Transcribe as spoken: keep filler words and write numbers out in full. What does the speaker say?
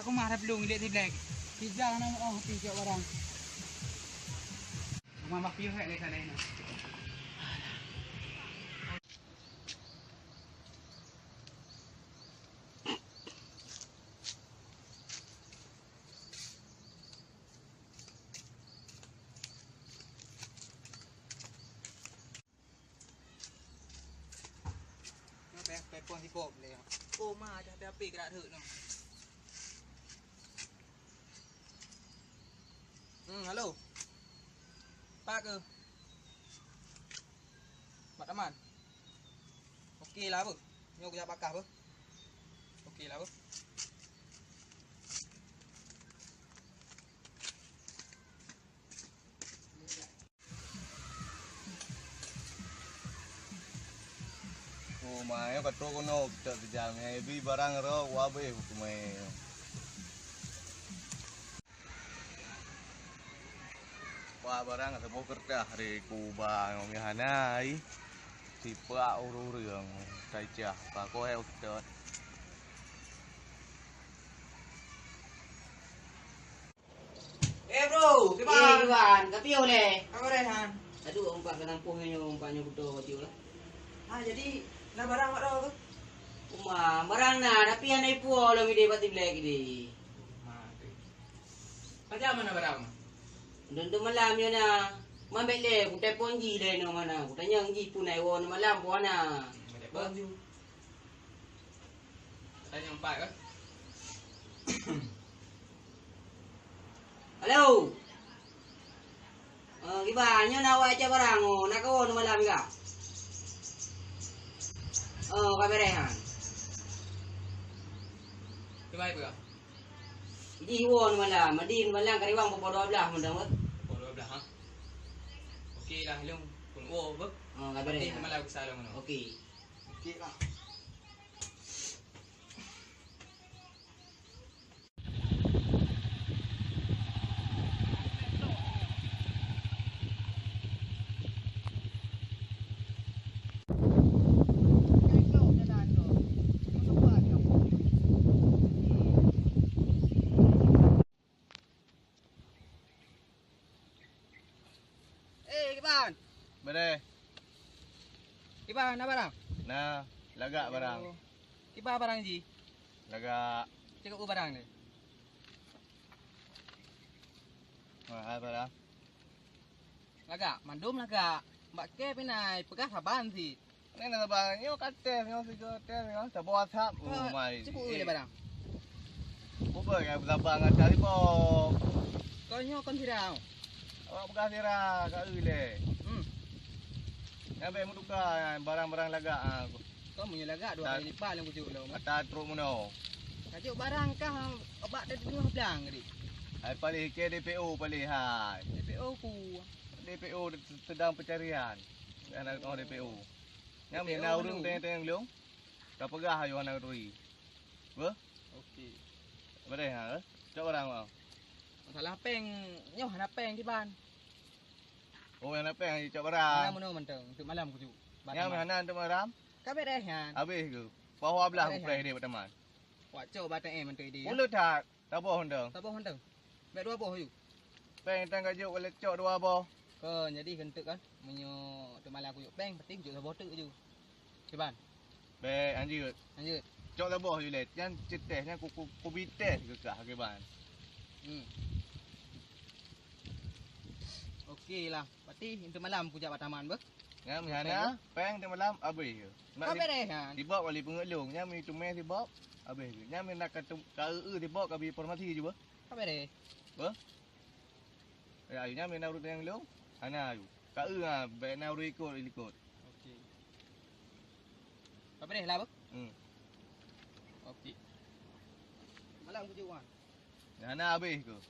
Aku mah ada belum lihat di black. Tiga nama oh tiga orang. Mama piu hai leh sana. Pèh, pèh poh hip hop lé. Oh ma, ada H P-H P gerak deuek nyoe. Hmm, halo. Pak ke? Mak Taman. Oke lah beuh. Nyoe kujak bakah beuh. Oke lah beuh. Oh, ma, nyoe ka trok keunoe, cok sijam. Nyan bi barang rhok, wabéh keumeung. Wah, barang saboh keureutah dari Kuba nyoe hana ai. Sipak ureueng-ureueng, taicah, pakoe ustaz. Eh, bro, kiban? Eh, kiban? Ka piôh lé? Ka beureh, han? Aduh, umpat ka tampoh nyoe, umpat nyoe beutôi ka piôh lah. Ah, jadi, na barang awak droe keuh? Uma, barang na, tapi hana ipuwoe lom idéh bak Tiblek idéh. Ma, tu. Pajan mana barang? Dum-dum malam nyoe na. Man bèk lé, kuteupon jih lé nyoe mana. Kutanyong jih peue na iwoe nyoe malam, peue hana. Telepon ju. Tanyong pat kah? Halo. Oh, kiban, nyoe na awak cok barang, oh, na kawoe nyoe malam kah? Oh, ka beureh, han. Kiban peue kah? Jih woe nyoe malam, madi nyoe malam ka riwang pukul dua belas mantong, beuh. Pukul dua belas, ha? Oke lah, lôn pun woe, beuh. Oh, ka beureh, han. Nanti malam ku salong nyoe. Oke. Oke lah. Eh, kiban. Beureh. Kiban, na barang? Na, lagak barang. Oh. Kiban barang jih? Lagak. Cukôp barang ni. Mahal barang. Lagak, mandum lagak. Bak kèe pih na, peugah saban cit. Nyan na saban, nyoe ka test, nyoe sigoe test, nyoe saboh asap. Oh, oh, mai. Cukôp eh. Lé barang. Bukan nyang saban ngon tali bom. Kau nyoe kon sira. Awak peugah sira, ka eu lé. Hmm. Nyan bèk meutuka nyan, barang-barang lagak, ah. Kon meunyoe lagak dua kali lipat lôn kujok lom. Ata trok meunoe. Kajok barang kah, obat dari teungoh blang tadi. Hai paléh kèe D P O paléh hai. D P O ku. D P O sedang pencarian. Aneuk oh D P O. Nyan D P O na ureueng teng-teng lôn. Ka peugah ayoh aneuk turi. Beuh? Oke. Beureh ha, eh? Cok barang bang. Masalah pèng, nyoe hana pèng kiban. Oh, hana pèng, cok barang. Hana meunoe mantong, untuk malam kujok. Nyan hana untuk malam. Ka beureh nyan. Habéh keuh. Pahoe blah kupreh deh bak taman. Wak cok bak A T M mantong idéh. Ulôn that. Saboh mantong. Saboh mantong. Bèk dua boh ju. Pèng tan ka jok, ka lheuh cok dua boh. Kon, jadi keuneuk kan, meunyoe teumala kujok pèng, pasti kujok saboh teuk ju. Kiban? Bèk, hanjeuet. Hanjeuet. Cok saboh ju lé. Nyan ceuteh, nyan ku, ku, kubi teh keu kah, kiban. Hmm. Oke lah. Pati, untuk malam kujak bak taman beuh. Nyan meuhana, pèng teuk malam abéh. Ka beureh nyan. Sibok wali peungeut lôn, nyan meuteumé sibok abéh. Nyan meunak ka eu-eu sibok ka bi informasi ju beuh. Ka beureh. Beuh. Ya, nyan meunak ureueng nyang lôn, hana ayu. Ka eu ha, bèk na ureueng ikot, ikot. Oke. Ka beureh lah beuh. Hmm. Oke. Malam kujak wan. Hana abéh keuh.